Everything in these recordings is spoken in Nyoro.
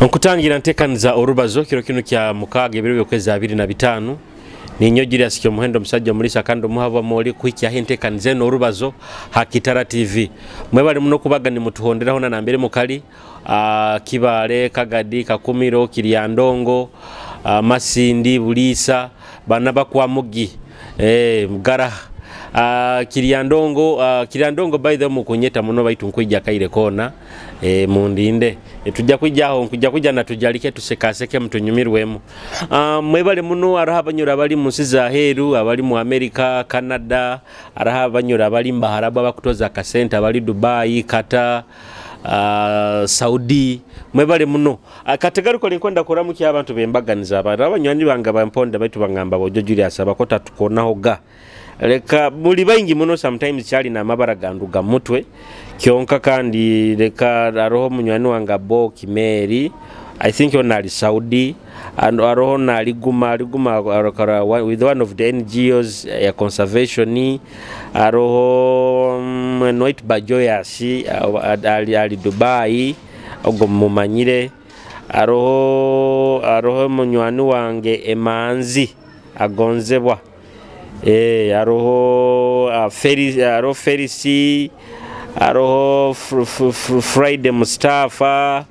Nkutangira ntekaniza orubazo kiro kino kya mukaaga ebiro by'okwezi 25 ninyo Julius Kyomuhendo omusajja omulisa kandi omuhava moli kuhikyaho entekaniza eno orubazo ha Kitara TV. Mwebale muno kubaga nimutuhonderaho na nambere mukali Kibale, Kagadi, Kakumiro, Kiryandongo, Masindi, Bulisa, bana bakwamugi, Mugara, Kiryandongo, Kiryandongo by the way mukunyeta muno baitu nkuija kaire kona, mundinde. Tujja kwijjaho nkujja kwijja na tujalike tusekaseke mutunyumirwemu. Mwebale muno araha abanyura abali mu nsi za heru, abali mu America, Canada, araha abanyura abali Mbaharabu abakutoza akasente, abali Dubai, Qatar, Saudi. Mwebale muno. Kategaruko linkwenda kuramukia abantu bembaganiza abantu abanywani bange bamponda baitu bangamba bojo Julius abakota tukonaho ga. Leka muli baingi muno sometimes kyali na mabara ganduga mutwe kyonka kandi leka aroho munywani wanga Bo Kimeri, I think on ali Saudi, and aroho na aliguma arokara with one of the NGOs ya conservation, aroho Noit Bajoyasi ali Dubai ogo mumanyire, aroho munywani wange Emanzi agonzebwa. Aroho aroho Ferisi, aroho Friday Mustafa.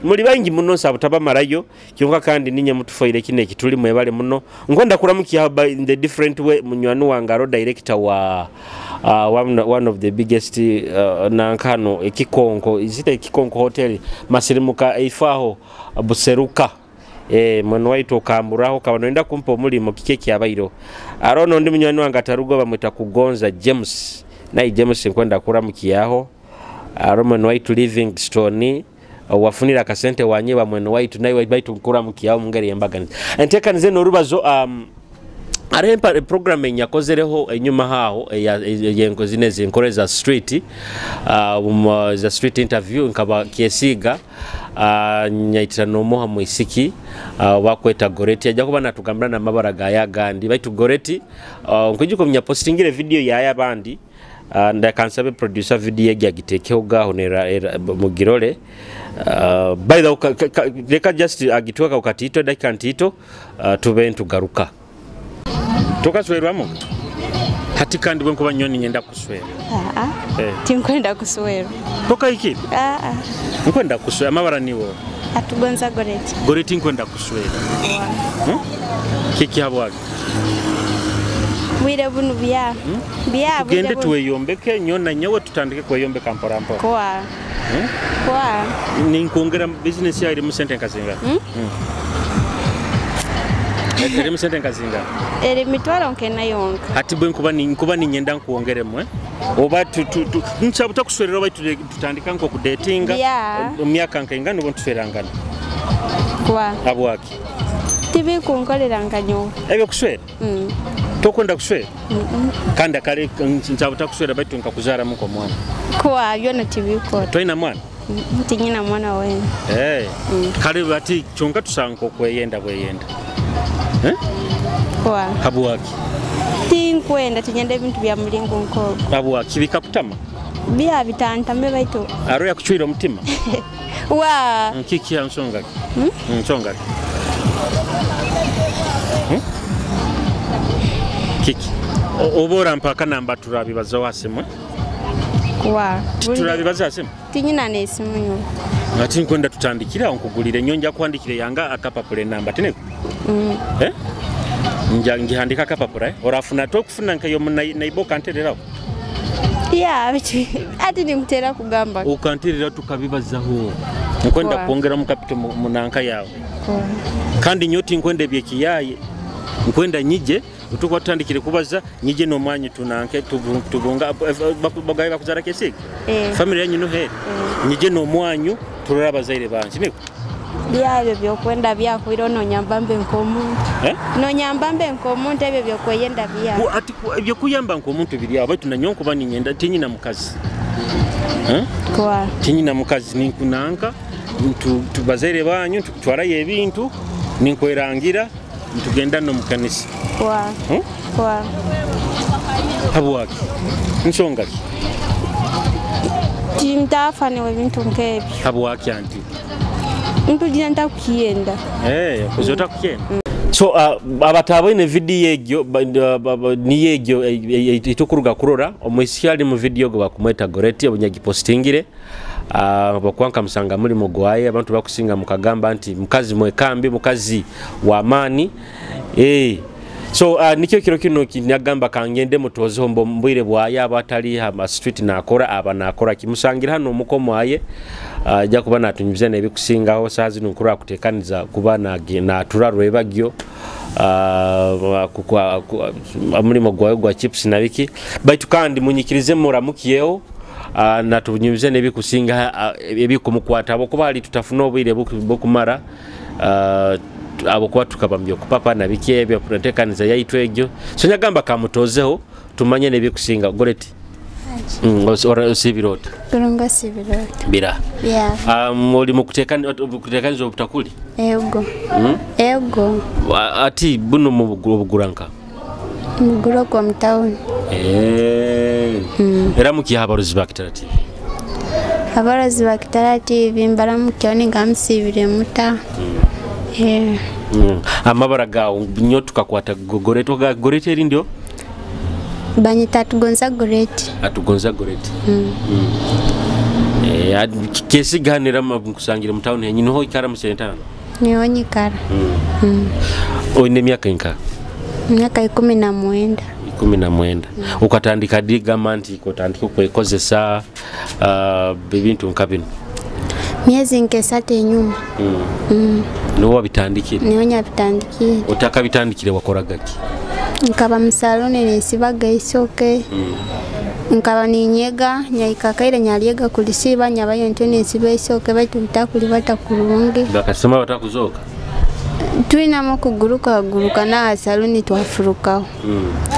Muli baingi muno nsaba marayo kyonka kandi ninye mutufoire kine kituli mwebale muno. Nkwenda kuramukia by in the different way munywani wange aro director wa one of the biggest nankano ekikonko, izita Ekikonko Hotel Masirimuka eifaho Buseruka. Mwana waitu okamburaho kaba noenda kumpa omulimo kike kyabairo. Arono ndi munywani wange atarugo bamwita Kugonza James. Naye James nkwenda kuramukiyaho. Aro mwana waitu Livingstone wafunira akasente wanyeba mwana waitu naye baitu nkuramukiyaho mungeri yembaganiza. Entekanize n'orubazo arempa program enyakozereho enyuma haho yenko zine zinkoreza street, za street interview nkaba kyesiga, nyaitira nomuha mwisiki, wakweta Goreti ajja kuba natugambira na mabara gaya gandi baitu Goreti, nkujuko mnyapostingire video yaya bandi, ndakansabe producer video yagi agitekeho gaho nera mugirole. By the way, leka just agitweka ukatito dakika ntito, tube ntugaruka. Tukaswerwamu hati kandi bwe nkuba nyoni nyenda kuswera. Tinkwenda kuswera. Toka iki? Nkwenda kuswera amabara niwo. Atugonza Goreti. Goreti nkwenda kuswera. Kiki habwaki? Bwire bunu bya. Bya tugende tuweyombeke nyona nyowe tutandike kweyombeka mpora mpora. Kwa. Kwa. Ni nkuongera business ya iri sente nkazinga. Eri sente nkazinga. Eri mitwalo nkena yonka. Hati bwe nkuba ni nyenda nkuongeremu Oba tu nchabuta kuswerera oba tutandika nko kudatinga. Myaka nkainga nubo tuswerangana. Kwa. Abwaki. Tibi kunkolera nkanyo. Ebyo kuswera? Tokwenda kuswera? Kandi akale nchabuta kuswera baitu nkakuzara muko mwana. Kwa byona tibikora. Toina mwana? Tinyina mwana we. Kale bati kyonka tusanko kweyenda bweyenda. Kwa. Habwaki. Tinkwenda tinyenda ebintu bya mulingo nkogo. Habwaki bikakutama? Bya bitantame baitu. Aro yakuchwira omutima. Wa. Kiki ya nsonga? Nsonga. Kiki. Obora mpaka namba turabibaza wasemwe. Kwa. Turabibaza wasemwe. Tinyina nesimu nyo. Ati nkwenda tutandikira nkugulire nyonja kwandikire yanga akapapule namba tineko. Nja ngihandika akapapula orafuna tokufuna nkayo naibo kantereraho. Yeah, ati nimutera kugamba. Ukanterera tukabibazaho. Nkwenda kuongera mu capital munanka yawe. Kandi nyoti nkwenda ebyekiyaye. Nkwenda nyije utukwa tutandikire kubaza nyije no mwanyi tunanke tubunga bagaye bakuzara kesiki. Family yanyu no he. Nyije no mwanyu turora abazaire banje niko. Bya byokwenda byakwira no nyambambe nkomuntu. No nyambambe nkomuntu ebyo byokweyenda bya. Ati ebyo kuyamba nkomuntu biri abo tunanyonko bani nyenda tinyina mukazi. Kwa. Tinyina mukazi ninkunanka tubazaire banyu tutwaraye ebintu ninkwerangira tugenda no mukanisa. Kwa. Kwa. Habwaki. Nsonga ki? Tintafa niwe bintu nk'ebyo. Habwaki anti? Mpulira ntakukiyenda. Kuzota kukyenda. So abataboine video egyo niyo egyo itukuruga kurora omwisiki ali mu video gwe bakumweta Goreti obunyagipostingire bakwanka musanga muri mugwaye abantu bakusinga mukagamba nti mukazi mwekambi mukazi wa amani. So nikyo kiro kino kinyagamba kangende mutozeho mbwire bwaye abatali ha street nakora aba nakora kimusangira hano mukomo aye ajja kuba natunyumiza nebikusingaho saa zino nkura kutekaniza kuba na tura rwebagyo mulimo gwayo gwa chips na biki baitu kandi munyikirize muramukiyeho natunyumize nebikusinga ebikumukwata abo kuba ali tutafuna obwire bukumara abo kwa tukabambyo kupapa na biki ebyo kutekaniza yaitwe egyo so nyagamba kamutozeho tumanye nebikusinga Goreti. Osibirota. Kurunga sibirota. Bira. Yeah. Muri mukutekaniza obutakuli? Ego. Ego. Ati buno mubuguranka. Muguro kwa mtauni. Era mukiha abarozi ba Kitara TV. Abarozi ba Kitara TV mbaramukioni ngamusibire muta. Amabara gawo nyo tukakwata Goreti Goreti eri ndio? Banyita Atugonza Goreti. Atugonza Goreti. Kesiganira mkusangira mu town henyi niho ikara musentano. Niho nyikara. Oine myaka inka? Myaka 19. 19. Ukatandika digama nti kotandika kwekozesa ebintu nka bino. Miezi nkesate enyuma. Niwo wabitandikire? Niho nyabitandikire. Otakabitandikire wakoraga ki? Nkaba musaloni ninsibaga isoke. Nkaba ninyega nyaikakaire nyalyega kulisiba nyabayo ntyo ninsiba isoke baitu bitakulibata kurungi. Bakasema batakuzoka? Twinamo kuguruka guruka na saluni twafurukaho.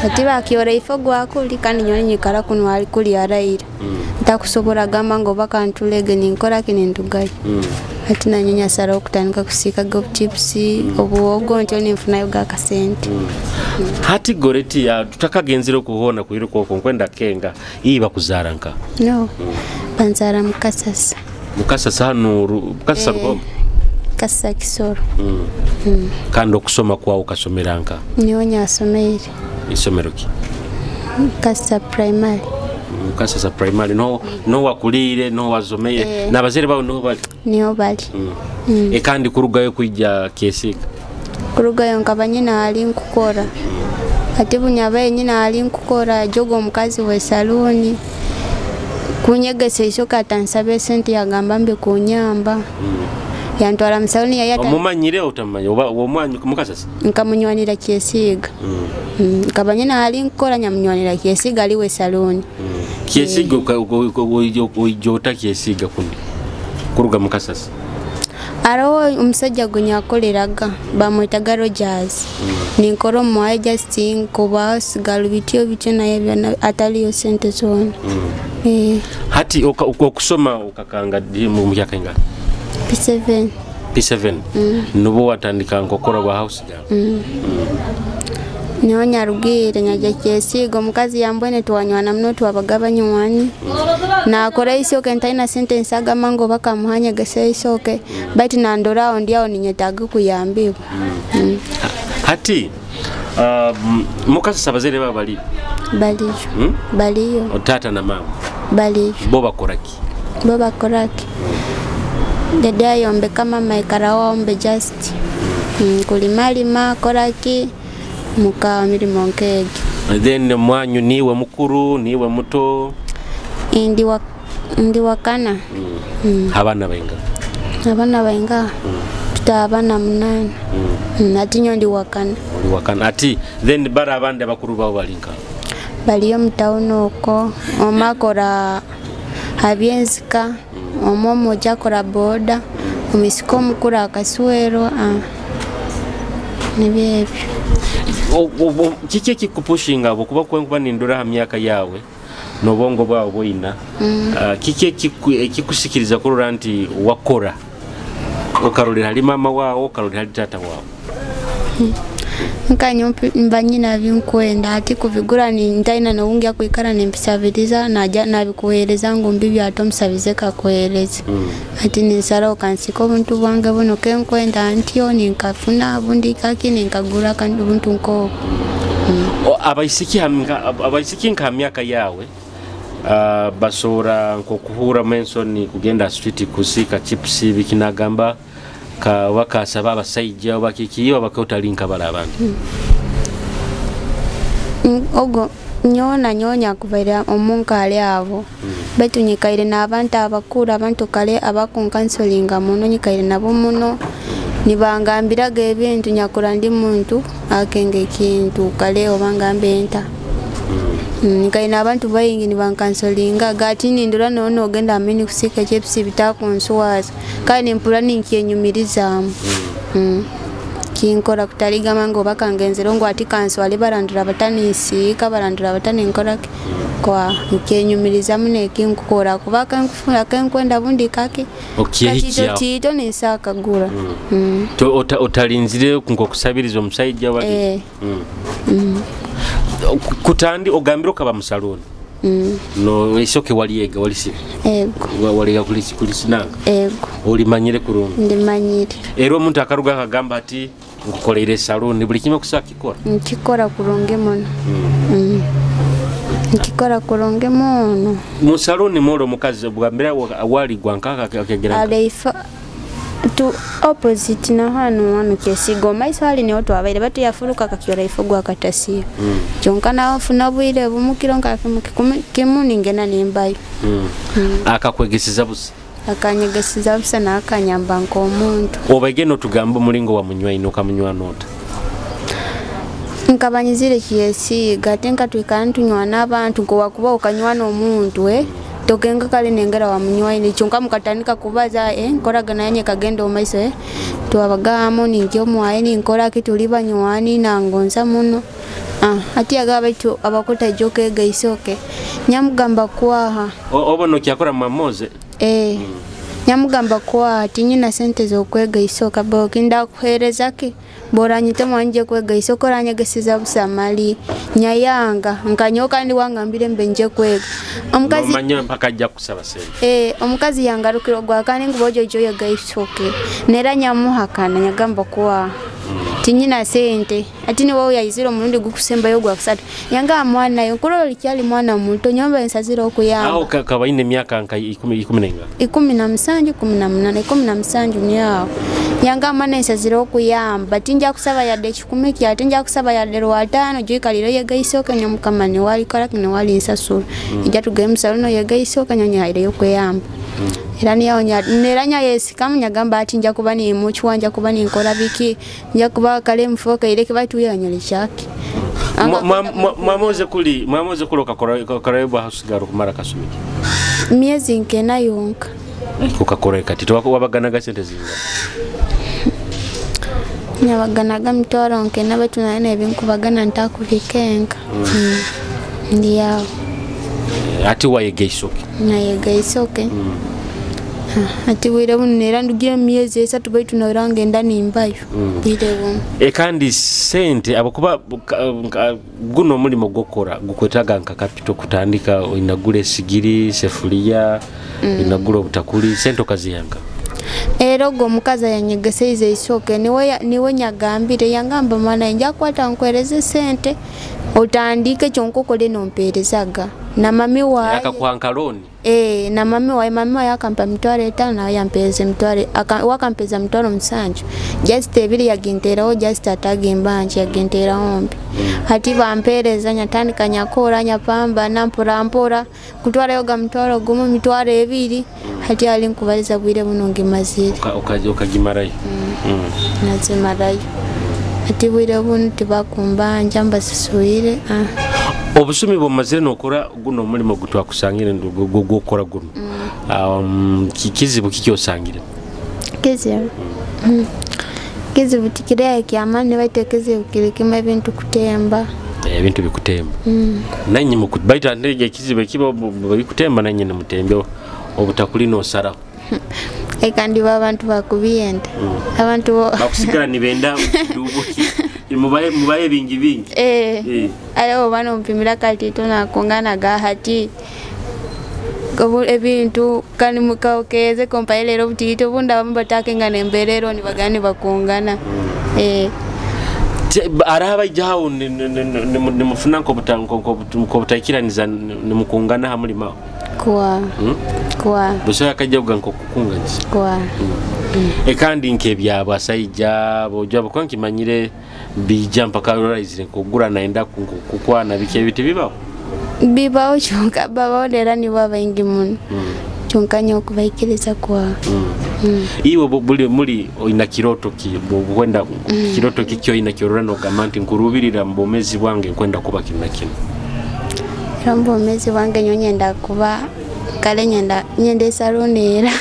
Ati bakiora ifo gwakuli kandi nyoni nyikara kuno ali kuli araira. Ntakusobora gamba ngo bakantulege ninkora kinindugayo. Ati nanyonya sara okutandika kusika go chips obuwogo ntyo ninfunayo gakasente. Hati Goreti ya tutakagenzire okuhona kuyiruko okwo nkwenda kenga iyi bakuzara nka. No. Banzara mukasasa. Mukasasa hano mukasasa rukombe. Kasasa Kisoro. Kandi okusoma kwawo ukasomera nka? Niho nyasomeire. Isomero ki? Kasasa primary. Kasasa primary no no wakulire no wazomeye nabazere bawo no bali. Niho bali. Kandi kurugayo kwijja Kyesiga. Kurugayo nkaba nyina ali nkukora. Ati bunyabaye nyina ali nkukora jogo omukazi we saluni. Kunyegesa isoka atansabe sente yagamba mbe kunyamba. Yantwara musaluni yayata. Omumanyire otamanya oba omwanyi mukasasa? Nkamunywanira Kyesiga. Nkaba nyina ali nkukora nyamunywanira Kyesiga ali we saluni. Kyesiga ojota Kyesiga kundi. Kuruga mukasasa. Aroho omusajja gwe nyakoleraga bamwetaga Rogers. Ninkora omuwaye Justin kuba sigalo bityo bityo naye byona ataliyo sente zona. Hati okusoma okakanga mu myaka ingana? P7. P7. Nubo watandika nkokora bwa house girl. Niho nyarugire nyajya Kyesiga omukazi yambwene twanywana muno twabaga banywani. Nakora isoke ntaina sente agamba ngo bakamuhanya gese isoke baitu nandora ndi aho ninyetaga kuyambibwa. Hati mukasasa abazere baba bali? Baliyo. Baliyo. Tata na mama? Baliyo. Bo bakoraki? Bo bakoraki? Dada yombeka mama ikarawa ombe just kulimalima koraki muka mirimo nkege. Then mwanyu niwe mukuru niwe muto? Ndi wakana. Abana bainga? Abana bainga. Tuta abana 8. Ati nyo ndi wakana. Ndi wakana. Ati then bara abandi abakuru bawo balinka? Baliyo mutawuni oko omakora habyenzika omomo jakora boda omisiko omukuru akaswero nibyo ebyo. Kiki ekikupushinga kuba kwenkuba nindura ha myaka yawe n'obwongo bwawe bwoina, kiki ekikusikiriza kurora nti wakora okarolera hali mama wawe okarolera hali tata wawe? Nkanyo mba nyina binkwenda ati kubigura ni ntaina nowungi kwikara nimpisabiriza naja nabikuhereza ngu mbibi atomusabize kakuhereza. Ati ninsara okansika obuntu bwange buno kenkwenda ntyo ninkafuna bundi kaki ninkagura kandi buntu nko. Abaisiki nka myaka yawe basora nkokuhura mensoni kugenda street kusika chips bikinagamba ka wakasaba abasajja obakikiyo bakutalinka bala abandi. Ogo nyona nyonya kubaira omunka ali abo. Betu nyikaire n'abantu abakuru abantu kale abakunkansolinga muno nyikaire nabo muno nibangambiraga ebintu nyakura ndi muntu akenge kintu kale obangambe enta. Nikaine abantu bayingi nibankansolinga gati nindura nono ogenda amini kusika chips bitakunswaza kandi mpura ninkyenyumirizamu. Kinkora kutaligama ngo bakangenzero ngo ati kanswale barandura batanisika barandura bataninkora kwa nkyenyumirizamu nekinkora kuba kankufuna kenkwenda bundi kaki okyehikia tito nisakagura. To otalinzire nkokusabiriza omusajja wali. Kutandi ogambira okaba mu saloni. No isoke waliyega walisi. Ego. Waliga kulisi kulisinanga. Ego. Olimanyire kurungi. Ndimanyire. Era omuntu akaruga akagamba ati nkukoleire saloni buli kimwe kusakikora. Nkikora kurungi muno. Nkikora kurungi muno. Mu saloni molo mukazi bwambira wali gwankaka akegera. Aleifa tu opposite na hano hano kesigo maiso hali ni watu abaire batu yafuruka kakiora ifogwa katasiya. Kyonka nawo funa bwire bumukiro nka kimu ningena nimbayo. Akakwegeseza busa. Akanyegesiza busa na akanyamba nkomuntu. Obageno tugamba mulingo wa munywaino kamunywa nota. Nkabanyizire kiyesiga tenka twikana tunywa n'abantu ngo wakuba ukanywa n'omuntu tokenga kale nengera wa munywaine kyonka mukatandika kubaza nkoragana yanye kagenda omaiso twabagamo ningyo mwaye ninkora kituli banywani nangonza muno. Ati agaba baitu abakota joke gaisoke nyamugamba kwaha obono kyakora mamoze nyamugamba kwaha tinyina sente zokwega isoka bo kinda kuhereza ki boranyite mwanje kwega isoko ranyegesiza busamali nyayanga nkanyoka ndi wangambire mbenje kwega omukazi manya mpaka ajja kusaba sente omukazi yangarukiro gwa kandi ngubojo joyo gaisoke nera nyamuhakana nyagamba kwa tinyina sente ati ni wowe yaizira omurundi gukusembayo gwa kusatu yanga mwana yo nkurolo likyali mwana muto nyomba ensazira okuyamba aho kabaine myaka nka 10 nenga 17 18 17 nyawo yanga mwana ensazira okuyamba tinja kusaba yadde 10 kya tinja kusaba yadde 5 jikaliro yegaisoke nyamukama ni wali kala kino wali nsasula ija tugemu saluno yegaisoke nyanya yo kuyamba. Era neranya yesikamu nyagamba ati nja kuba ni muchwa nja kuba ni nkola biki nja kuba kale mfoka ile batu yanyole chaki. Mwamoze kuli okakora hasigaro kumara kasumiki. Miezi nkena yonka. Ukakora kati twakubaganaga sente zinga. Nyabaganaga mtwaro nkena batu naene ebinkubagana ntakubikenka. Ndiyo. Ati wayegaisoke. Nayegaisoke. Ati wire buno nera ndugiye miezi esatu baitu narange ndani mbayo. Bwire buno. Kandi sente abakuba guno mulimo gokora gukwetaga nka capital kutandika inagule sigiri sefulia inagule obutakuli sente okaziyanga. Era ogwo omukazi yanyegeseize isoke niwe nyagambire yangamba mwana nja kwata nkwereze sente otandike kyonkokole nomperezaga na mami wae akakuhanka loan na mami wae akampa mitwaro 5 na yampeze mitwaro wakampeza mitwaro 7 just ebiri yaginteraho just atagimbanje yaginteraho mbi hati bampereza nyatandika nyakora nyapamba nampora mpora kutwara yoga mitwaro gumu mitwaro 2 hati ali nkubaliza bwire buno ngimazire ukagimarayo nazimarayo ati bwire buno tibakumbanja mbasisuire Obusumi bumazire nokora guno mulimo gutwakusangire gukora guno. Kizibu kiki osangire? Kizibu. Kizibu tikirya kyamani baite kizibu kiri kimwe ebintu kutemba. Ebintu bikutemba. Nanyi mukubaita ndege kizibu kiba bikutemba nanyi nemutembe obutakuli no sara. Eka ndi abantu bakubiyenda. Abantu bakusigala nibenda dubuki. Mubahe bingi bingi. Ale oba nompimira katito nakungana gahati ebintu kandi mukaokeze kompailero butito obundi abamu batakengana emberero nibagani bakungana. Araba ijaho nimufuna nkobutaikiraniza nimukungana hamulima kwa kwa busoya kajja nkokukunganisa kwa kandi nk'ebyabasajja bojja buko nkimanyire bija mpaka realize nkogura naenda kukwana biki ebiti bibaho bibaho kyonka babaho era nibo abaingi muno kyonka nyo okubaikiriza kwa iwe buli muli oina kiroto ki bwenda kiroto kikyo ina kirora nogamba nti nkurubirira mbomezi bwange nkwenda kuba kino na kino. Era mbomezi bwange nyo nyenda kuba kale nyenda saluni era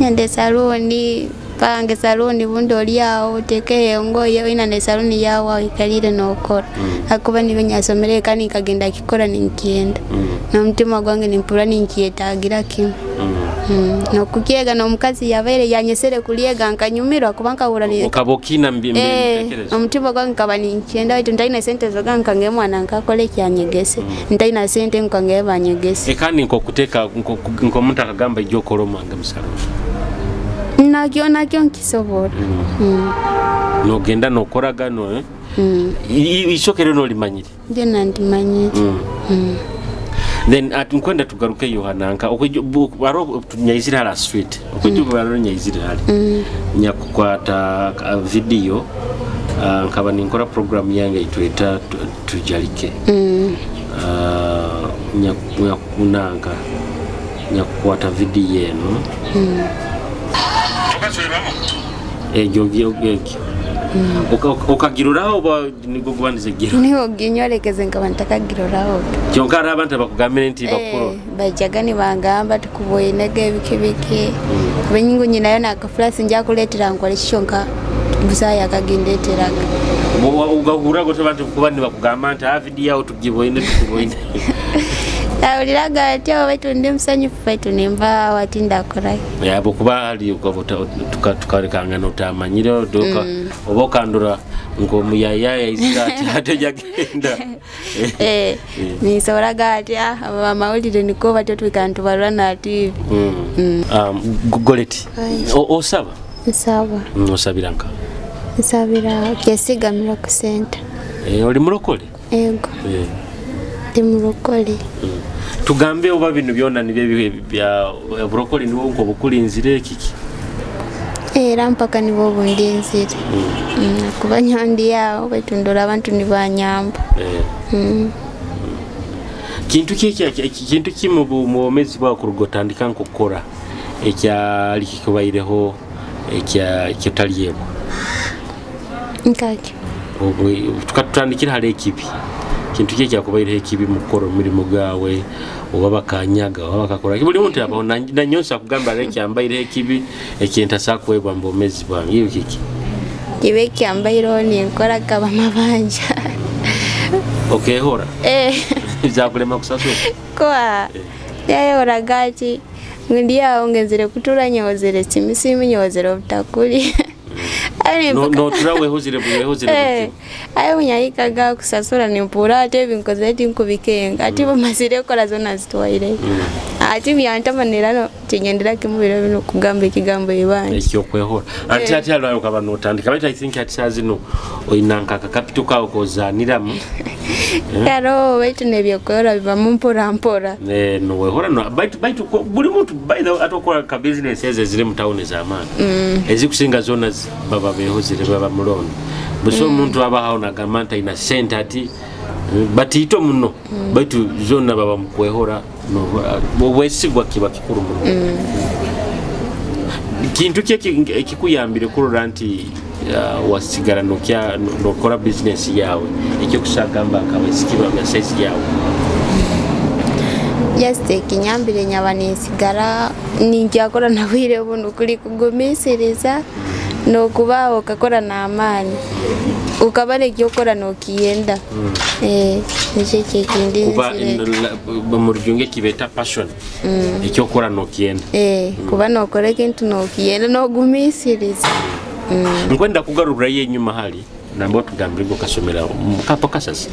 nyenda saluni pange saluni bundi oliawo oteke engoye oina ne saluni yawo oikalire nokora akuba nibe nyasomere kandi nkagenda kikora ninkienda n'omutima gwange nimpura ninkyetagira kimu nokukyega n'omukazi yabaire yanyesere kulyega nkanyumirwa kuba nkahura ni okabokina mbitekerezo omutima gwange nkaba ninkyenda waitu ntaina sente zoga nkange mwana nkakora ekyanyegese ntaina sente nkange banyegese. Kandi nkokuteka nkomuntu akagamba ijjo okora omwange mu saluni nakyo nkisobola. Nogenda nokoraga no isokero nolimanyire nje nandimanyire. Then at nkwenda tugaruke Yohana nka okujjo nyaizira hala street okujjo baro nyaizira hali nyakukwata video nkaba ninkora program yange itweta tujalike nyakunanka nyakukwata video eno egyo okagiruraho oba nigo gubandize gira niho ginyorekeze nkaba ntakagiruraho kyonka hari abantu bakugambire nti bakuru bajaga nibangamba tukuboinege ebiki benyingu nyinayo nakafulasi nja kuleetera nkole kyonka busaya akagindeteraga ugahura gote abantu kuba nibakugamba nti video yawo tugiboine tukuboine awuliraga ati baitu ndi musanyufu baitu nimba wati ndakora yabo kuba hali tukalekangana otamanyire odoka oba okandura ng'omuyayaya izira ati ate jagenda nisoboraga ati amawulire niko batyo twika na TV. Goleti osaba nsaba osabira nka nsabira kyesigamira ku sente. Oli mulokole? Ego ndi mulokole. Tugambe oba bino byonna nibyo bya bulokole niwo nkobukulinzire kiki? Era mpaka nibo bundinzire kuba nyondi yawo baitu ndola abantu nibanyamba. Kintu kintu ki mu bwomezi bwawe kurugotandika nkokora ekyali kikubaireho ekyataliyebwa nkaki tukatutandikira hali ekibi kintu ki ekyakubaireho ekibi mu kukora omulimo gwawe oba bakanyaga oba bakakora buli muntu abaho nanyonsa kugamba ale kyambaireho ekibi ekyentasakwebwa mu bwomezi bwange iyo kiki kibe kyambaireho ninkora kaba mabanja okehora byakulema kusasula kwa yayoraga ati ndi awo ngenzire kutura nyozere simisimi nyozere obutakuli notura wehozire ayo munyayikaga kusasula nimpura ate ebinkoze ati nkubikenga ati bamazire kola zona zitwaire ati byantamanirano tinyendera kimubiro bino kugamba ekigambo ebanje ekyo kwehora ati ati alwayo kaba notandika but I think ati sazino oinanka capital kawo kozaniramu karo wetu nebyokwehora biba mpora mpora no wehora no baitu buli muntu by the atokora ka business eze ziri mu town z'amaani ezikusinga zona baba behozire baba mulondo buso omuntu abahawo nagamba nti ayina sente ati batiito muno baitu zonna baba mukwehora obwesigwa kiba kikuru muno. Kintu ki ekikuyambire kurora nti wasigara nokora business yawe ekyokusagamba akabesikiba bya size yawe? Just ekinyambire nyaba ninsigara ninjakora nabwire buno kuli kugumisiriza nokuba okakora n'amaani ukabale kyokora nokiyenda nikyo kyekindi kuba mu rujunge kibeta passion ekyokora nokiyenda kuba nokora ekintu nokiyenda nogumisiriza. Nkwenda kugarura yenyuma hali Namba tugambire ngo kasomera mukapo Kasasa.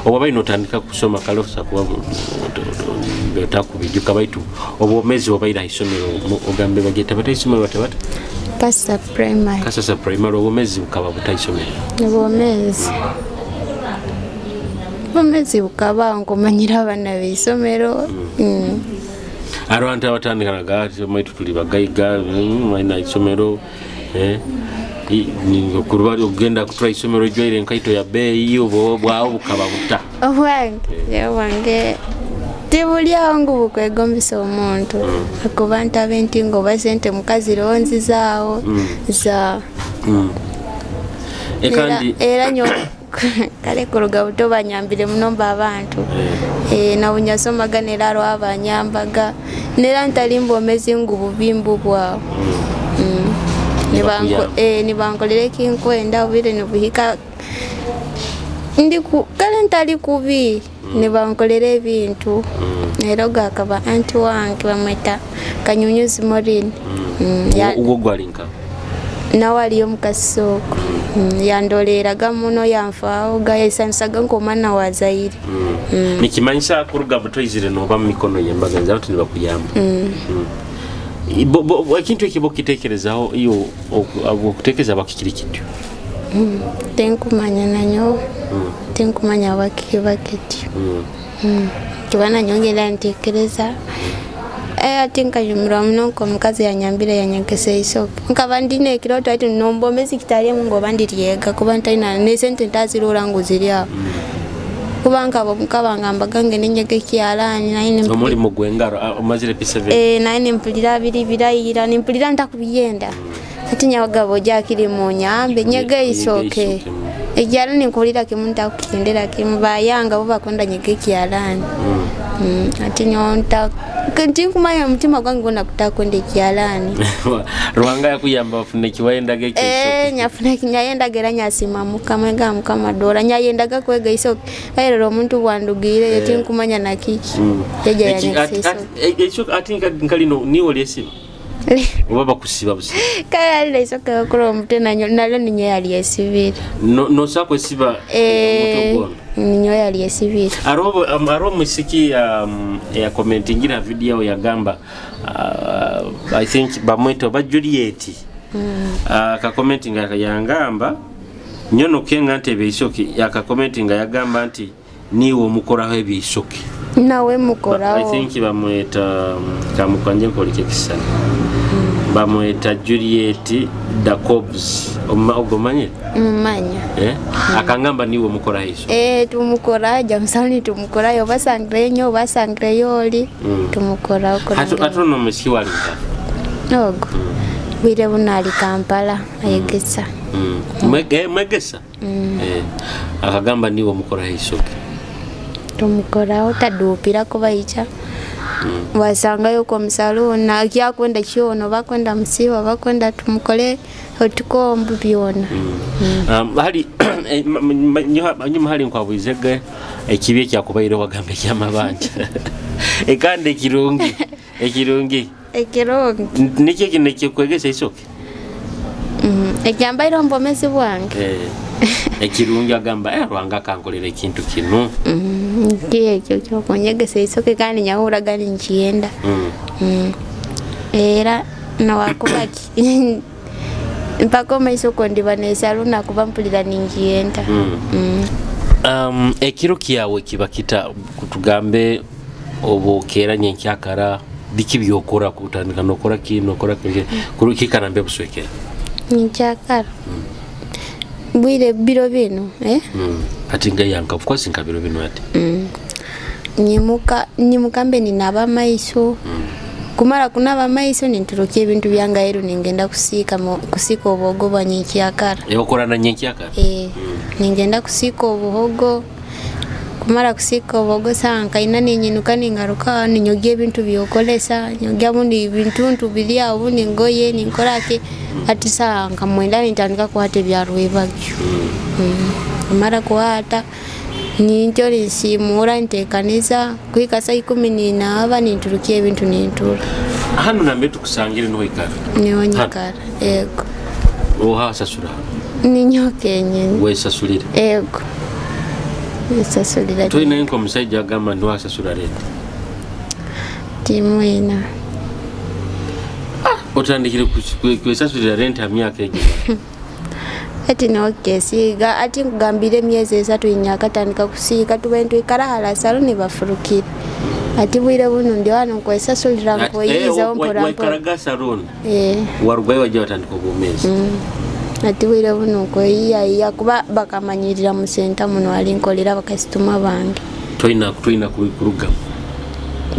Oba baino otandika kusoma kalosa kuba otakubijuka baitu obwomezi obaira isomero ogambe bageta bataisomero batabata Kasasa Primary. Kasasa Primary obwomezi bukaba butaisomero. Obwomezi bukaba nkumanyira abana b'isomero. Abantu abatandika gati maitu tuli bagaiga maina isomero okuruba ogenda kutura isomero jwaire enkaito ya beeyi obo bwawo bukaba buta. Obwange tibuli awo ngu bukwegombesa omuntu akuba ntabe nti ngo basente mukazi ronzi zaawo za ekandi era nyo kale kuruga buto banyambire muno mba abantu nawunyasomaga nera rwabanyambaga nera ntali mbomezi ngu bubimbu bwawo. Nibankolere kinkwenda obire nibuhika ndi kale ntali kubi nibankolere ebintu. Era gakaba anti wange bamweta Kanyunyuzi Morini. Ugo gwalinka nawe aliyo mukasoko. Yandoleraga muno yanfaawo gayesansaga nkomwana wa Zaire. Nikimanyisa kuruga butoizire noba mu mikono yembaga nza abantu nibakuyamba. Ekintu ekibo kitekerezaho iyo okutekereza bakikiri kityo. Tenkumanya nanyo. Tenkumanya bakiba kityo. Kibana nyongera ntekereza. Ati nkanyumirwa muno nko omukazi yanyambire yanyegesa isoke. Nkaba ndine ekiroto ati nombomezi kitali mungo bandiryega kuba ntalina ne sente ntazirora ngu ziri aho. Kuba nkaba mukaba nge nenyege kyalani naye omulimu gwengaro omazire P7. Naye nempulira biri birayira nempulira ntakubiyenda. Ati nyabagabo jakiri mu nyambe nyege isoke. Ekyalani nkulira kimu ntakukendera kimu bayanga bo bakonda nyege kyalani. Ati nyonta ntinkumanya mutima gwange gona kutakwenda ekyalani. Ruhanga yakuyamba afune kiwayendaga ekisoke. Nyafuna kinyayendaga era nyasima mukama ga mukama dora nyayendaga kwega isoke. Ayo omuntu bwandugire tinkumanya na kiki. Yeja yanyesa isoke. Ati nkalino niwo lyesiba. Oba bakusiba busiba. Kale alina isoke okuro omutwe nalyo ninyo yali esibire. No no sako esiba omutwe gwona. Ninyo yali esibire. Aro musiki ya commentingira video yagamba I think bamweto ba Juliet. Ka commentinga yangamba nyono kenga nti ebisoke yaka commentinga yagamba nti niwo mukoraho ebisoke. Nawe mukoraho. I think bamweta kamukanje nkolike kisana. Bamweta Juliet Jacobs. Ogomanye? Mmanya. Akangamba niwe mukora hiso. Tumukora jamsani tumukora yo basangire nyo basangire yoli. Tumukora okora. Atu no musiki walinka. Ogo. Bwire bunali Kampala ayegesa. Mwegesa. Akagamba niwe mukora hiso. Tumukora otadupira kubayicha. Wasangayo kwa msaluni akyakwenda kyono bakwenda musiba bakwenda tumukole otukombu byona. Hali nyuma hali nkwabwizege ekibi ekyakubaire wagambe kyamabanja. Ekande ekirungi ekirungi ekirungi nikyo kinekikwegesa isoke. Ekyambaire ombomezi bwange. Ekirungi agamba Rwanga kankolera ekintu kino. Ekyo kyokunyegesa isoke kandi nyahuraga ninkiyenda. Era nawakubaki mpaka omaiso ndiba nesaluna kuba mpulira ninkiyenda. Ekiro kyawe kiba kita kutugambe obokeera nyenkyakara biki byokora kutandika nokora kino nokora kikarambe buswekera. Nyenkyakara. Bwire biro bino Ati nga yanka of course nka biro bino ati. Nyimuka mbe ninaba maiso. Kumara kunaba maiso ninturukia ebintu byanga eru ningenda kusika obuhogo bwa nyenkyakara. Okora na nyenkyakara? Ningenda kusika obuhogo. Kumara kusika obuhogo sanka ina ninyinuka ningaruka ninyogia ebintu byokolesa, nyogya bundi ebintu biri aho bundi ngoye ninkorake ati sanka mwenda nintandika kuhata ebyarwebagyo. Kumara kuhata ninjo ninsimura ntekanisa kuhika saa 14 ninturukia ebintu nintura. Hano nambe tukusangire niho ikara? Niho nyikara, yego. Oha sasura? Ninyowe kenyini. Wesasulira? Ego, nsasulira. Tolinayo nk'omusajja agamba nti wasasula renti? Timwina. Otandikire kwesasulira renti ha myaka egyo? Ati nokesiiga, ati nkugambire emyezi 3 inyakatandika kusiiga, tube ntwikara hala saluni bafurukire. Ati bwire buno ndi wano nkwesasulira, nkweyizaho mpora mpora. Waikaraga saluni? Warugayo wajja watandika obwomeezi? Ati bwire buno nkweyiyayiya kuba bakamanyirira mu senta muno ali nkolera bakasitoma bange. Toyina kurugamu?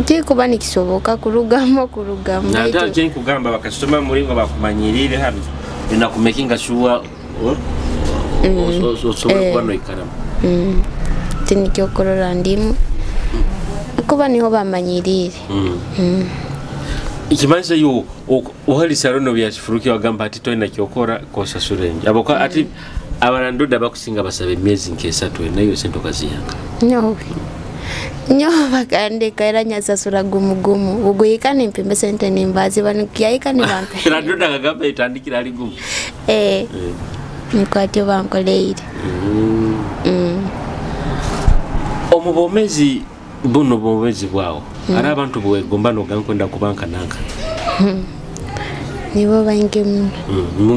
Tikuba nikisoboka kurugamu. Nata kyenkugamba bakasitoma mulingo bakumanyirire hano, ina kumakinga sure osobola kuba noikaramu. Tinikyokorora ndimu kuba niho bamanyirire. Ikimanyisa yo ohali saloni byasifuruki wagamba ati toyina kyokora kosasula enju. Aboka ati abalandoda bakusinga basaba emyezi nk'esatu, nayo sente okaziyanga? Nyowe nyowe bakandeka era nyasasula gumugumu, uguyika nimpimbe sente nimbazi banukyayika nibampe. Landoda akagamba etandikira ali gumu? Niko atyo bankoleire. Omu bwomezi buno bwomezi bwawo, ari abantu bwegomba nogankwenda kubanka nanka? Nibo baingi muno.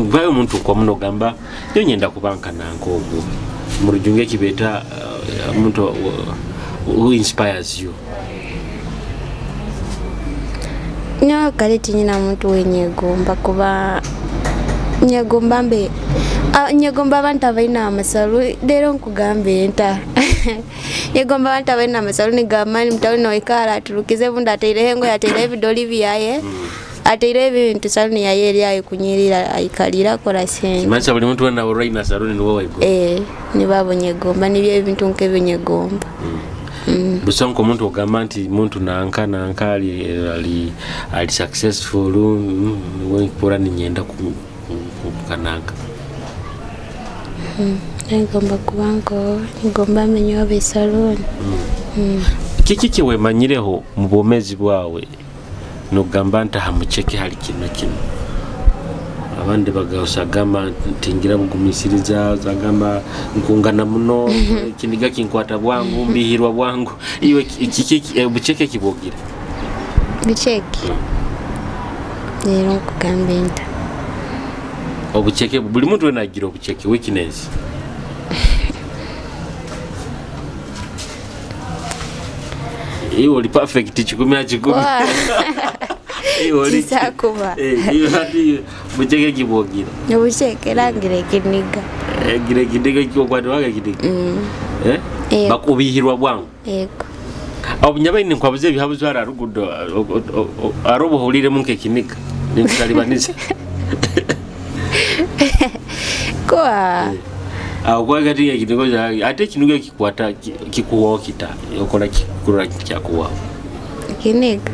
Vayo omuntu kwa muno ogamba nyo nyenda kubanka nanka ogwo mu rujungu ekibeeta omuntu who inspires you? Nyo kale tinyina muntu wenyegomba kuba nyegomba mbe nyegomba abantu abalina amasalu leero nkugambe nta nyegomba abantu abalina amasalu nigamani mutawuni noikala atulukize bundi ateireho engoye, ateireho ebidoli byaye, ateireho ebintu saluni yaye eri ayikunyirira aikalira akola sente. Kimanyisa buli muntu wena olwaina saluni niwe waigomba? Nibabo nyegomba, nibyo ebintu nk'ebyo nyegomba. Busa nk'omuntu ogamba nti muntu nanka nanka ali successful, niwe ninyenda kukananka? Nigomba kubanko, nigomba amenyo abe saluni. Kiki kyewemanyireho mu bwomezi bwawe nogamba nti aha muceke hali kino kino? Abandi bagagamba nti ngira bugumisiriza, agamba nkungana muno, kiniga kinkwata bwangu, mbihirwa bwangu. Iwe kiki obuceke kibwogira? Buceke? Leero nkugamba nta. Obuceke buli muntu wena agira obuceke, weakness. Iwe oli perfect 100%. Iwe oli kisakuba. Iwe hati buceke kibwogira. Obuceke rangira ekiniga. Gira ekiniga kyokwata waga ekiniga. Bakubihirwa bwangu. Yego. Obunyabaini nkwabuze ebihabuzo ara rugudo arobuhuliremu nk'ekiniga. Ninkutalibaniza. Kwa awo kwagati ekiniga ate ekiniga kikwata kikuwawo kita okola kikurura kyakuwawo. Ekiniga.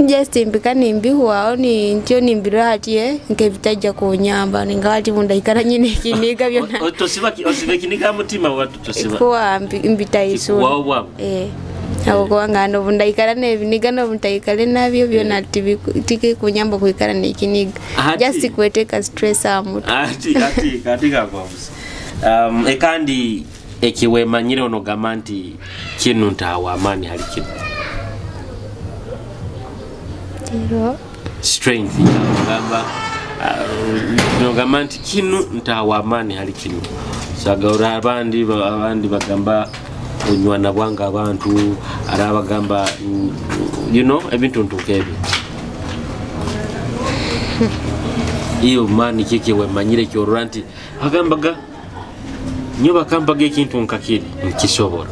Just mpika nimbihwaho ni ntyo nimbirwa hati nk'ebitajja kunyamba ningati bunda ikara nyine ekiniga byona. Otosiba osiba ekiniga mutima watu tosiba. Kwa mbitayisura. Kikuwawo bwangu. Abo kubanga nobunda ikara n'ebiniga nobuntaikale nabyo byona tikikunyamba kwikara n'ekiniga. Just kweteka stress amutu. Ati ati katika kwabusa. Ekandi ekiwemanyire onogamba nti kinu ntawa amani hali kinu. Strength ogamba nogamba nti kinu ntawa amani hali kinu. Sagaura abandi bagamba onywana bwanga abantu arabagamba you know ebintu ntuka ebyo. Iyo mani kiki wemanyire kyorora nti agambaga nyo bakambaga ekintu nkakiri nkisobora.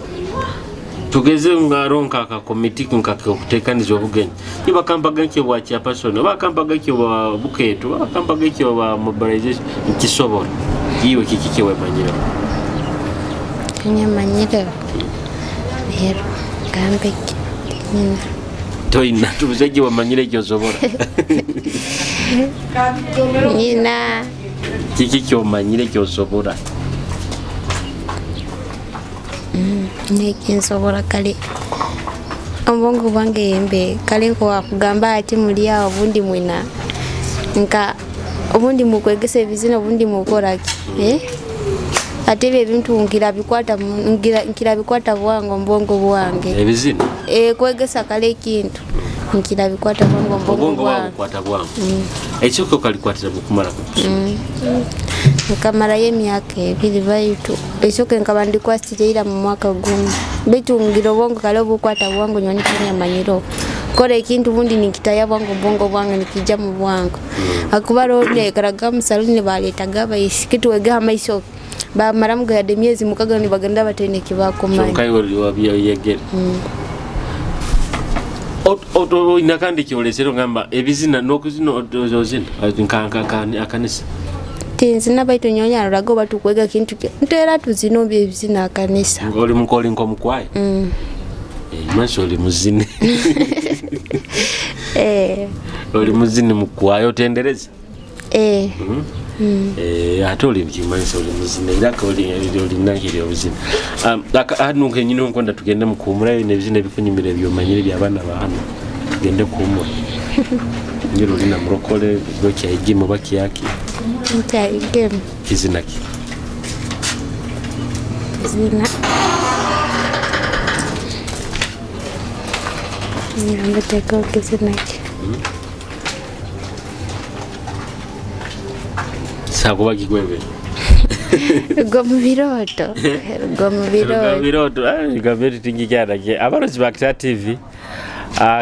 Tugeze ngaronka aka komiti nkakutekaniza obugenyi. Nyo bakambaga nkyo bwa chairperson, bakambaga nkyo bwa buketu, bakambaga nkyo bwa mobilization nkisobora. Iyo kiki kiwemanyire. Nyamanyire. Rero gambe nyina. Toyina tubuze wamanyire kyosobora. Nyina. Kiki kyomanyire kyosobora? Nekinsobora kale. Obwongo bwange yembe kale nko wakugamba ati muli awo bundi mwina nka Obundi mukwegesa ebizina, obundi mukoraki. Ate ebyo ebintu nkirabikwata bwangu mbongo bwange. Ebizina? Kwegesa kale ekintu nkirabikwata bwangu mbongo bwange. Kwata bwangu. Ekyo kalikwatira bukumara ku. Nkamarayo emyaka 2 baitu ekyo nkaba ndikwasire mu mwaka gumu. Baitu ngira obwongo kale obukwata bwangu nyoni kinyamanyiro. Kora ekintu bundi nikitaya bwangu bongo bwange nikija mu bwangu. Akuba rone karaga mu saluni baletaga abaisiki tuwega amaiso. Bamaramu gade myezi mukaga ni bagenda batene kibako mani. Kyonka iwe wabya yegere. Oto inakandi kyolesero ngamba ebizina nokuzina ozina nka akanisa. Tinzina baitu nyonya rago batukwega kintu ntera tuzino ebizina akanisa. Oli mukoli nko mukwaye. Maso oli muzini. Oli muzini mukwaye otendereza. Ate oli mkimanisa oli muzini era oli nangiri obuzina. Hano kenyini nkonda tugende mukuumura ebizina ebikunyumira ebyomanyire by'abaana ba hano. Tugende kuumura. Ngero olina murokole gokyayigimu bakiyaki. Nkyayigemu. Kizina ki? Kizina. Nyambateko kizina ki? Sakuba kikwebe. Go mu biroto. Go mu biroto. Biroto. Gaveti tingikyana ke. Abarozi ba Kita TV.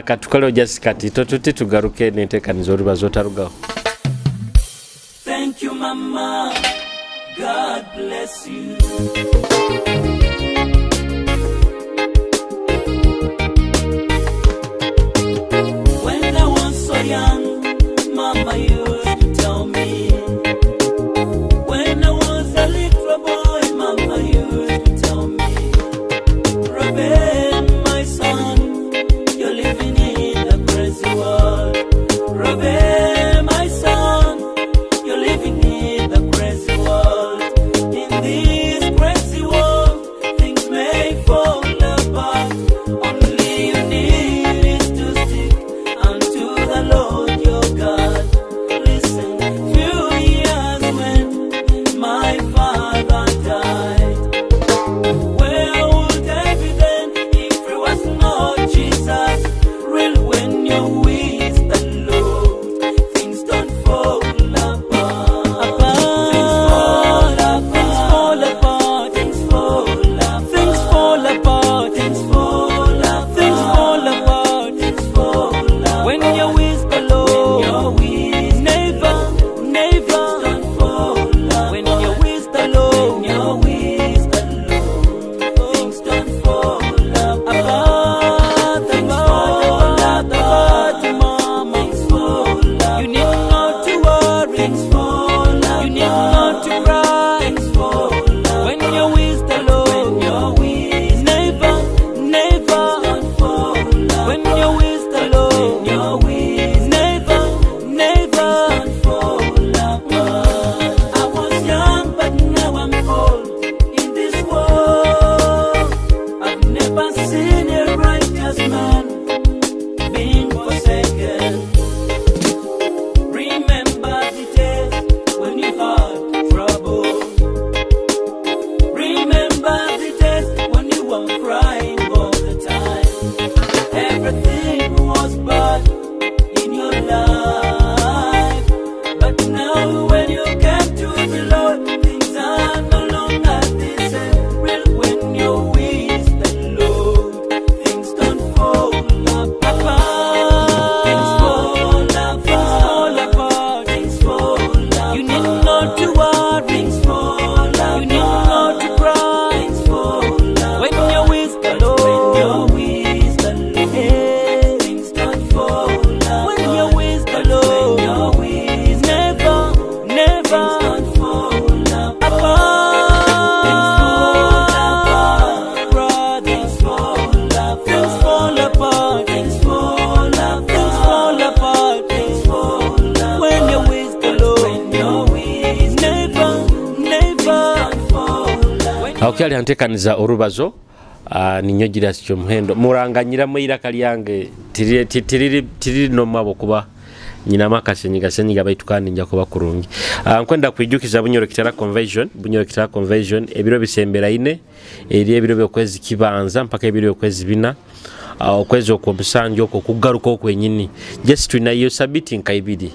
Katukale just kati totuti tugaruke n'enteekaniza olubazo otarugaho. Thank you mama. God bless you. When I was so young, mama used to tell me. When I was a little boy, mama used to tell me. Robin, my son, you're living in a crazy world. Robin, my son, you're living in a crazy world. In this crazy world, things may fall apart. Only you need is to stick unto the Lord your God. Listen, few years when my father died. Where would I be then if it was not Jesus? Real when you're with the Lord, things don't fall apart. Things fall apart. Things fall apart. Things fall apart. Things fall apart. Things fall apart. Things fall apart. Things fall apart. When you're with the Lord, never, never. Things don't fall apart. When you're with the Lord, you're with the Lord. Things don't fall apart. Things fall apart, mama. Things fall apart. You need not to worry. Things fall apart. You need not to cry. Things fall apart. When you're with the Lord, you're with never, never. Things don't fall apart. When you're with the Lord, you're with never, never. Things don't fall apart. I was young, but now I'm old. In this world, I've never seen a righteous man being forsaken. Remember the days when you had trouble. Remember the days when you were crying all the time. Everything was bad in your life. But now when you came to the Lord, things are no longer the same. Real when you're with the Lord, things don't fall apart. Things fall apart. Things fall apart. Things fall apart. You need not to worry. Things fall apart. You need not to cry. Things fall apart. When you're with the Lord, when you're with the Lord, things don't fall apart. When you're with the Lord, you're with never, never. Things don't fall apart. Things fall apart, brother. Things fall apart. Things fall apart. Things fall apart. Things fall apart. Things fall apart. When you're with the Lord, when you're with never, never. Things don't fall apart. Aho antekaniza orubazo ninyo Julius Kyomuhendo muranganyiramu iraka lyange tiriri no mabo kuba Nyinamu akasenyiga senyiga baitu kandi nja kuba kurungi. Nkwenda kwijukiza Bunyoro Kitara Convention, Bunyoro Kitara Convention ebiro bisemberaine eri ebiro by'okwezi kibanza mpaka ebiro by'okwezi bina. Okwezi okwomusanju okwo kugaruka okwenyini just tulinayo sabiti nka ibiri.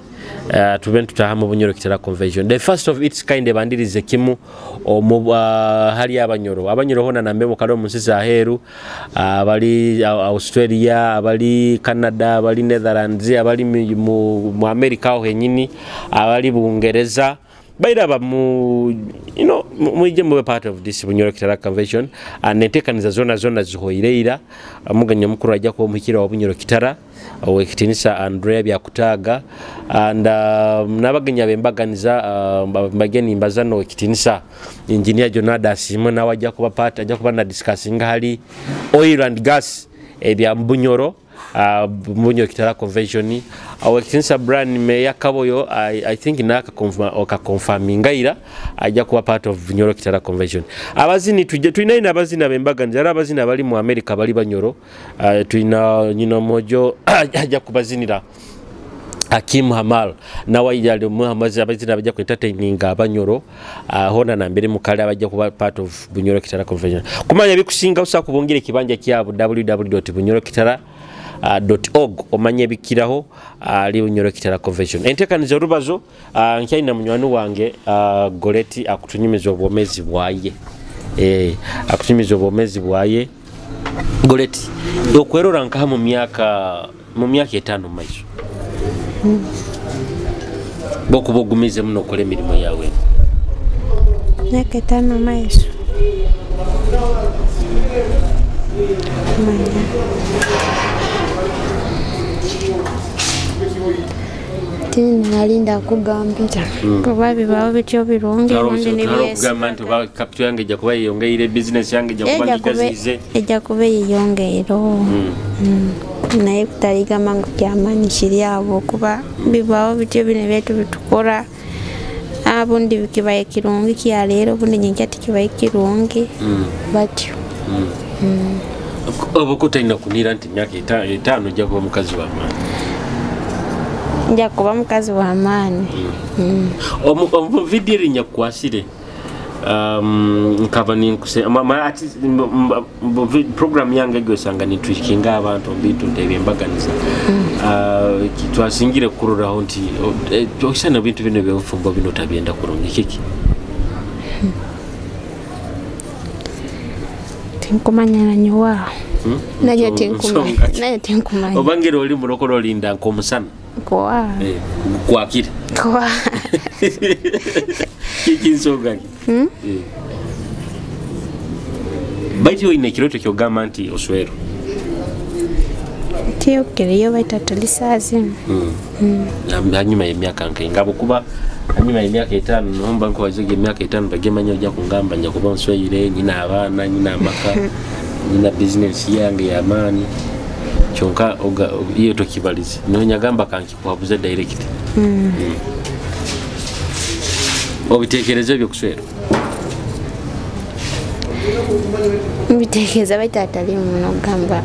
Tube ntutaha mu Bunyoro Kitara Convention, the first of its kind, ebandirize kimu omu hali abanyoro. Abanyoro hona nambe mukalo omu nsi zaheru, abali Australia, abali Canada, abali Netherlands, abali mu America aho henyini, abali Bungereza, bairaba mu mwije mube part of this Bunyoro Kitara Convention. Netekaniza zona zona zihoireira. Muganya mukuru ajja kuba omuhikira wa Bunyoro Kitara owekitinisa Andrea Byakutaga, and n'abagenya bembaganiza mbageni mbazano owekitinisa Engineer Jonada Asiimwe, nawe ajja kuba part, ajja kuba na discussing hali oil and gas ebya Bunyoro, Bunyoro Kitara Convention. Owekitinisa Brian Meya Kaboyo, I think naka okakonfamingaira ajja kuba part of Bunyoro Kitara Convention. Abazini tuje tulina abazini abembaganiza, era abazini abali mu America bali Banyoro. Tulina nyina mojo ajja kubazinira Hakim Hamal, nawe yali muhamazi abazina abajja ku entertaining abanyoro, hona na mbere mukale abajja kuba part of Bunyoro Kitara Convention. Kumanya bikusinga usa kubongera ekibanja kyabo www.bunyorokitara.org omanye ebikiraho ali Bunyoro Kitara Convention. Entekaniza orubazo, nkyalina munywani wange Goleti akutunyumiza obwomezi bwaye. Akutunyumiza obwomezi bwaye. Goleti, okwerora nkaha mu myaka 5 maiso. Bokuba ogumize muno okola emirimu yawe. Myaka 5 maiso. Manya. Nalinda kugambira kuba bibaho bityo birungi ubundi nibiyesi. Nti oba capital yange ejja kuba yeyongeire, business yange ejja kuba ngigaziize. Ejja kuba yeyongeire. Naye kutaligamba ngu kyamaanyi kiri abo kuba bibaho bityo bino byaitu bitukora. Obundi bikibaye kirungi kyaleero, obundi nyenkya tikibaye kirungi batyo. Oba kotalina kunira nti emyaka 5 ojja kuba mukazi w'amaanyi. Nja kuba mukazi w'amaanyi. Omu video erinnya kukwasire, nkaba ninkuse program yange egyo osanga nitwikinga abantu bintu ebyembaganiza. Twasingire kuroraho nti okisana bintu bino ebyobufumbo bino tabyenda kurungi kiki? Tinkumanya nanyowa. Nanyo tinkumanya. Nanyo tinkumanya. Obangere oli mulokole olinda nk'omusana. Kwa. Kwakira. Kwa. Kiki nsonga ki? Baitu oyina ekiroto ky'ogamba nti oswero. Tiyokereyo baitu atalisaazimu. Hanyuma y'emyaka nkainga kuba hanyuma y'emyaka 5 nomba nkuwazege emyaka 5 bagemanya ojja kungamba nja kuba nsweire, nyina abaana, nyina amaka, nyina business yange y'amaanyi. Kyonka iyo tokibalize. Nonyagamba kankikuhabuze direct. Obiteekereza ebyokuswera? Mbiteekereza baitu atali muno gamba.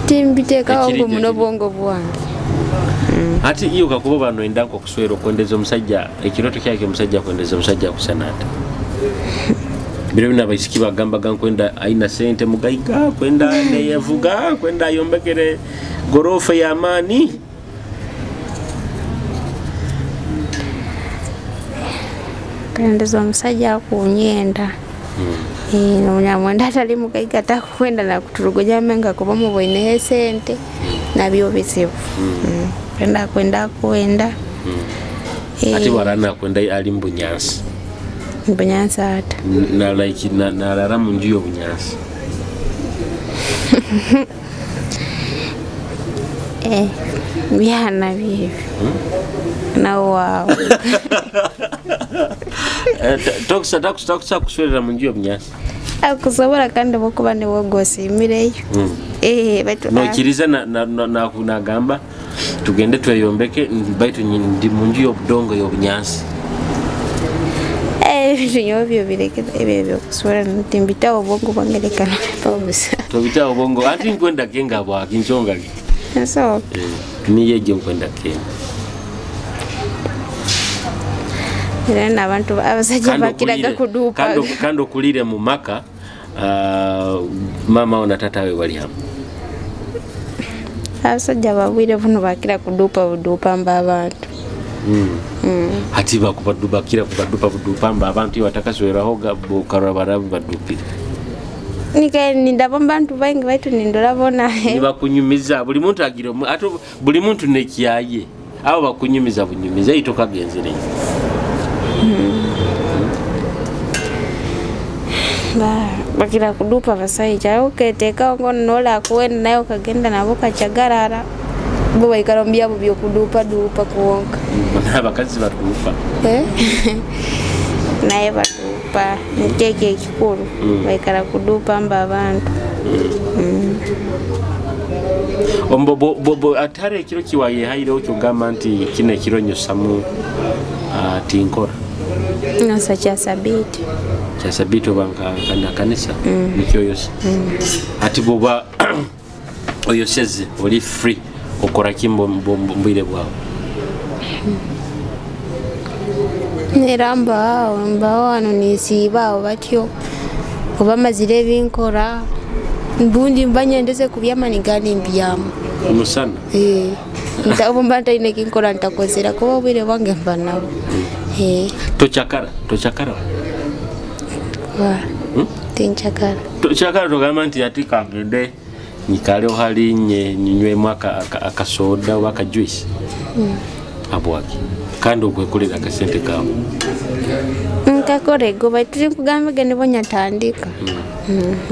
Timbiteekawo ngu muno bwongo bwange. Ati iyo kakuba bano enda nkokuswera okwendeza omusajja, ekiroto kyake omusajja akwendeza omusajja akusana ata. Biro bino abaisiki bagambaga nkwenda aina sente mugaiga, kwenda neyevuga, kwenda ayombekere gorofa y'amaani. Kwendeza omusajja akunyenda. Omunyamwenda atali mugaiga takwenda nakuturugonya menga kuba muboineho esente nabyo bizibu. Kwenda kwenda kwenda. Ati warana kwenda ali mu bunyansi. Bunyansi ata. Na like narara mu nju y'obunyansi. Byana bibyo. Na waawe. Tokusa kuswerera mu nju y'obunyansi. Akusobola kandi bwokuba niwogosiimireyo. Baitu nokiriza nagamba tugende tweyombeke baitu ndi mu nju y'obudongo y'obunyansi. Ebintu ebyo bireke ebyo byokuswera ntimbitawo obwongo bwange leka nabusa. Tobitawo obwongo ati nkwenda kenga bwaki nsonga ki? Nsooka. Niyo egyo nkwenda kenda. Era n'abantu abasajja bakiraga kuduupa. Kandi okulire mu maka, maama wo na taata we bali hamu. Abasajja babwire buno bakira kuduupa buduupa mba abantu. Hati bakira kubadupa buduupa mba abantu batakasweraho bukarora barabu badupire. Nika nindaba bantu baingi baitu nindora bona. Nibakunyumiza buli muntu agira ate buli muntu nekyaye. Abo bakunyumiza bunyumiza itoka genzere. Bakira kudupa basajja uketeka ngono nola kuenda nayo kagenda nabo kachagarara. Bo baikara mbyabo byo kudupa dupa kuonka. Abakazi badupa. Naye badupa nkeke kikuru baikara kudupa mba abantu. Ombo bo atare ekiro kiwaye haire okyogamba nti kino ekiro nyosamu tinkora. Nasa kya sabiti. Kya sabiti oba nka kanisa nikyo yose. Ati boba oyoseze oli free okora kimbo mbwire bwawe. Neramba mbawo ano nisiba batyo oba mazire binkora mbundi mbanyendeze kubyama nigani mbyamu. Umusana. Nta mba ntaine kinkora ntakozera kuba obwire bwange mba nabo. Tochakara, tochakara. Wa. Tinchakara. Tochakara togamba nti ati kangende nyikale hali nywe mwaka akasoda oba akajuice. Abwaki. Kandi okwekolera akasente kawe. Nkakore goba turi kugamba gende bonyatandika.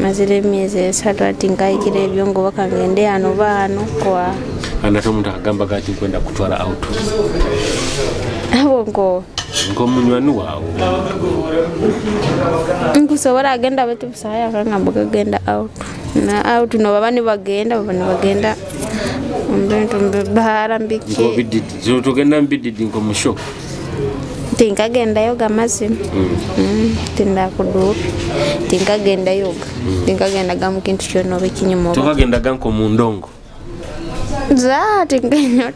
Mazire emyezi 3 ati nkayikira ebyongo bakangende ano baano kwa. Anato omuntu akagamba gati nkwenda kutwara out. Abo ngo nkomunywani wawe. Nkusobora agenda batu busaya kangamba kagenda out. Na out no baba nibagenda mbintu mbara mbiki. Ngo bididi tugenda mbididi ngo musho. Tinkagenda yoga mazima. Tinda kudupa. Tinkagenda yoga. Tinkagenda gamu kintu kyonna oba ekinyuma. Tokagenda ganko mu ndongo. Za tinkagenda.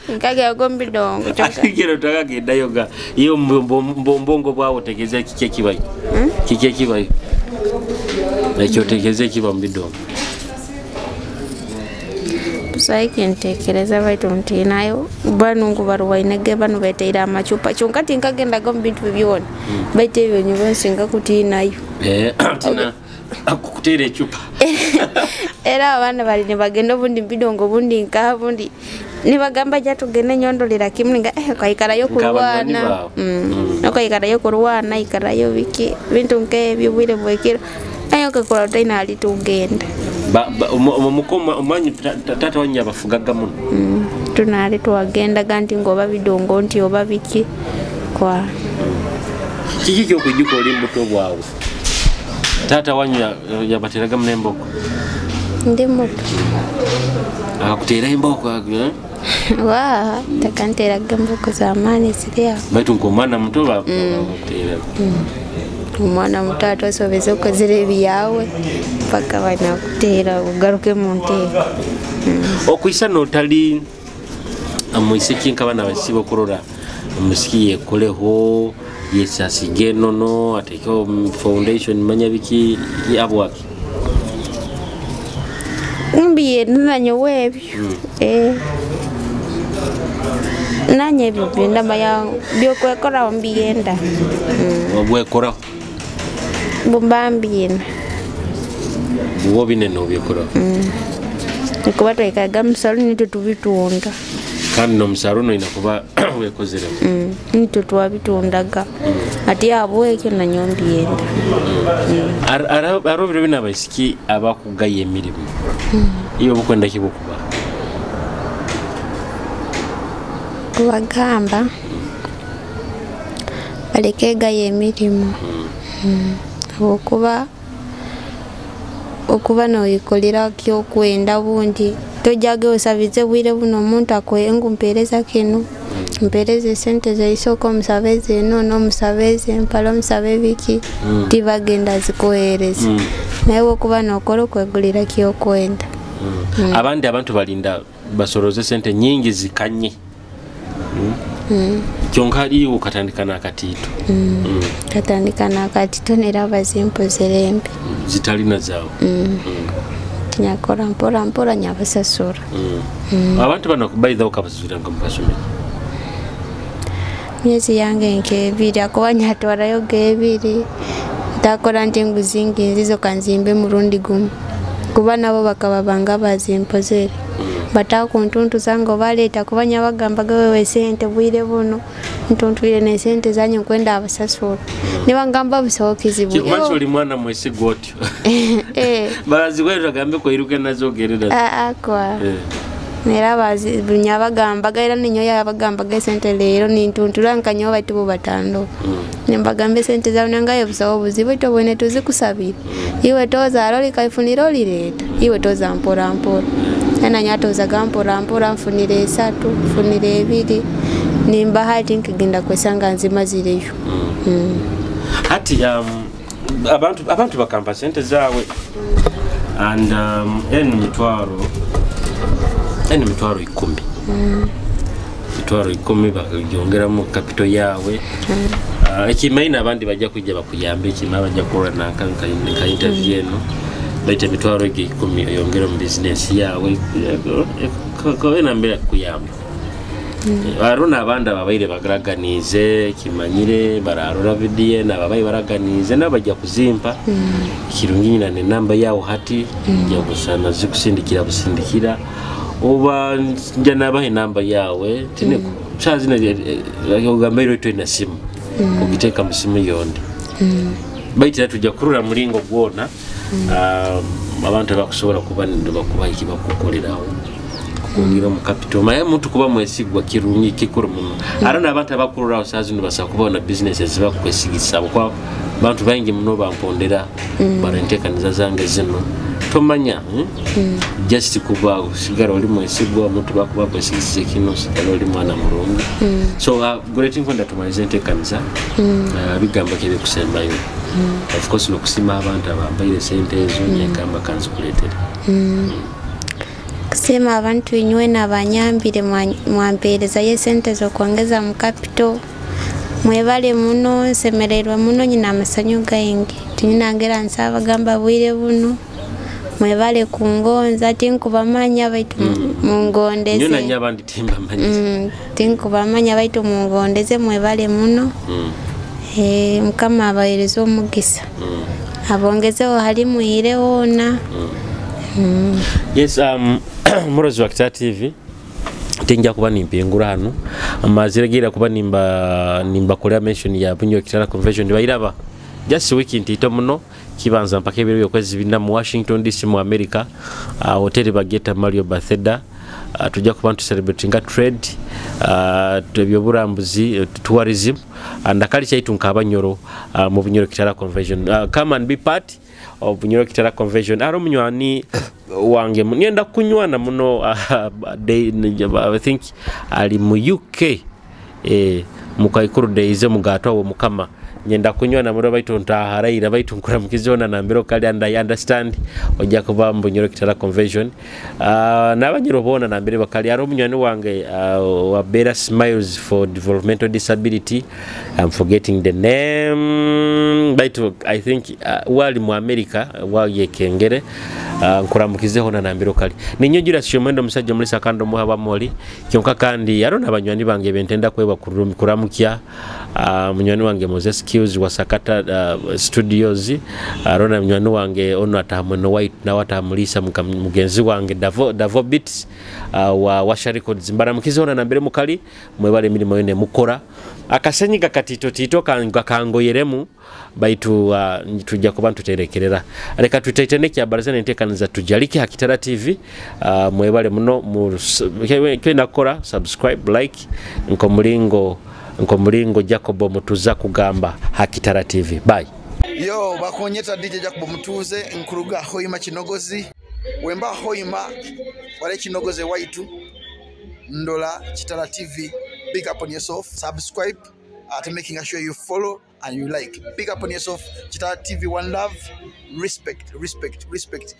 Tinkagenda go mbidongo. Akigero takagenda yoga. Iyo mbongo bwawo tegeze kike kibayo. Kike kibayo. Ekyo tegeze kiba mbidongo. Saiki ntekereza baitu nti nayo banu baruwainege banu beteira amachupa kyonka tinkagenda go mbintu byona baitu ebyo nyibo kutinayo tina akukutera echupa era abana bali ne bagenda obundi mbidongo obundi nka obundi nibagamba ja tugende nyondolera kimwe nga kaikarayo kurwana okaikarayo kurwana ikarayo biki bintu nkebyo bwire bwekiro ayo kakora taina ali tugenda. Omukoma omanyi tata wanyu abafugaga muno. Tunali twagendaga nti ngoba bidongo nti oba biki kwa. Kiki kyokujjuka oli muto bwawe? Tata wanyu yabateraga muno emboko? Ndi muto. Akakutera emboko? Wa, takanteraga emboko z'amaani ziri aho. Baitu nk'omwana muto bakutera. Omwana muto ate osobeze okozere ebyawe paka banakutera ogaruke mu nteeko. Okwisa n'otali omwisiki nk'abaana basiba okurora omusiki yekoleho yesasige enono atekeho foundation manya biki abwaki. Mbiye nanyowe ebyo. Nanye ebyo byenda maya byokwekoraho mbiyenda. Obwekoraho? Bumba mbiyenda. Bwo binene obyekoraho? Nikuba twikaga musalu nitwe tubitunda. Kandi n'omusalu noina kuba wekozeremu. Nitwe twabitundaga. Ati abwekyo nanyo mbiyenda. Aro biro bino abaisiki abakugaya emirimu. Iwe bukwenda ki bukuba? Kubagamba baleke emirimu. Okuba okuba noyikolera kyokwenda bundi tojage osabize bwire buno omuntu akwengu mpereza kino mpereze sente zeisoko omusabeze nono omusabeze mpala omusabe biki tibagenda zikohereza. Naye okuba nokola okwegulira kyokwenda. Abandi abantu balinda basoroze sente nyingi zikanye. Kyonka iwe ukatandika n'akatiito. Katandika n'akatito nera bazimpozere embi. Zitalina zaawe. Tinyakora mpora mpora nyabasasura. Abantu bano baitha ukabasasura nga mukasomero. Myezi yange nk'ebiri akuba nyatwarayo g'ebiri ntakora nti nguzingi nzizo kanzimbe murundi gumu kuba nabo bakaba banga bazimpozere batakuntuntuza ngo baleeta kuba nyabagambaga wewe sente bwire buno ntuntwire nesente zanyu nkwenda abasasura nibangamba busawo kizibu. Kikumanyi oli mwana mwesigwa otyo. Bazikwera gambe koiruke nazo ogerera. Kwa nera nyabagambaga era ninyo yabagambaga esente leero nintuntura nkanyo baitu bo batando. Nimbagambe esente zawe nangaye busawo buzibu ito bwene tuzikusabira. Iwe toza aroli kaifunira olireeta. Iwe toza mpora mpora. Ena nyatozaga mpora mpora nfunire 3 nfunire 2 nimba hati nkigenda kwesanga nzima zireyo. Hati abantu bakampa sente zawe and enu mitwaro 10. Mitwaro 10 bakayongeramu capital yawe. Ekimaina abandi bajja kujja bakuyambe ekima bajja kukola nanka nka interview eno baita mitwaro 10 oyongera mu business yawe ko mbere kuyamba. Arona abandi ababaire bagaraganize kimanyire bararora video nababaye baraganize nabajja kuzimpa. Kirungi nyina ne namba yawo hati ya gusana zikusindikira busindikira oba nja nabahe namba yawe tineko chazina ogamba iro ito na simu ogiteka mu simu yonde. Baita tujja kurura mulingo gwona abantu abakusobola kuba bakuba ikibakukolerawo kugira mu capital maye muntu kuba mwesigwa kirungi kikuru muno. Arana abantu abakurura sazi nibasa kubona businesses bakwesigisa kwa bantu bangi muno bampondera barentekaniza zange zino tomanya. Just kuba usigara oli mwesigwa omuntu bakuba kwesigisa kino sigara oli mwana mulungi. So great nkwenda tumalize entekaniza bigambo kebe kusembayo. Of course nokusima abantu abambaire sente ezo nyekamba kanzikuletera. Kusema abantu inywe na banyambire mwampereza ye sente zo kuongeza mu capital mwebale muno nsemererwa muno nyina amasanyu gaingi tinyinangera nsaba gamba bwire buno mwebale kungonza tinkubamanya baitu mungondeze. Nyona nyabandi timbamanya. Tinkubamanya baitu mungondeze mwebale muno. Mukama abahereza omugisa. Abongezeho hali muhire wona. Yes, Murozi wa Kitara TV tinja kuba nimpingura hano amaziregira kuba nimba kolera mention ya Bunyoro Kitara Convention bayiraba just week ntito muno kibanza mpaka ebiro byokwezi bina mu Washington DC mu America, hotel bageta Mario Bethesda. Tujja kuba celebrating trade, ebyoburambuzi, tourism and akali kyaitu nkabanyoro mu Bunyoro Kitara Convention. Come and be part of Bunyoro Kitara Convention. Aro munywani wange ngenda kunywana muno I think ali mu UK mukaikuru days mugatwa wo mukama ngenda kunywana muno baitu ntaharaira baitu nkura mukizona na mbero kali and I understand ojja kuba mu Bunyoro Kitara Convention. Nabanyiro bona na mbere bakali aro munywani wange wa Bera Smiles for Developmental Disability. I'm forgetting the name but I think wali mu America waye kengere nkuramukizeho na nambero kali ninyojira sio mwendo musajja mulisa kando muha moli kyonka kandi aro nabanywani bange bentenda kweba kuramukia munywani wange Moses Skills wa Sakata Studios, arona munywani wange ono atahamwe white na watamulisa mugenzi wange Davo Beats wa Washa Records. Mbaramukizeho na nambere mukali mwebale mirimo yone mukora akasenyiga katito tito kangoyeremu baitu tujja kuba tuterekerera reka tutaitene kya baraza nentekaniza tujalike Hakitara TV. Mwebale muno kwe nakora subscribe like nkomulingo Jacobo Mutuza kugamba Hakitara TV. Bye. Yo bakonyeta DJ Jacobo Mutuze nkuruga hoima kinogozi wemba hoima wale kinogoze waitu ndola Kitara TV. Big up on yourself, subscribe, to making sure you follow and you like. Big up on yourself, Kitara TV, one love, respect, respect, respect.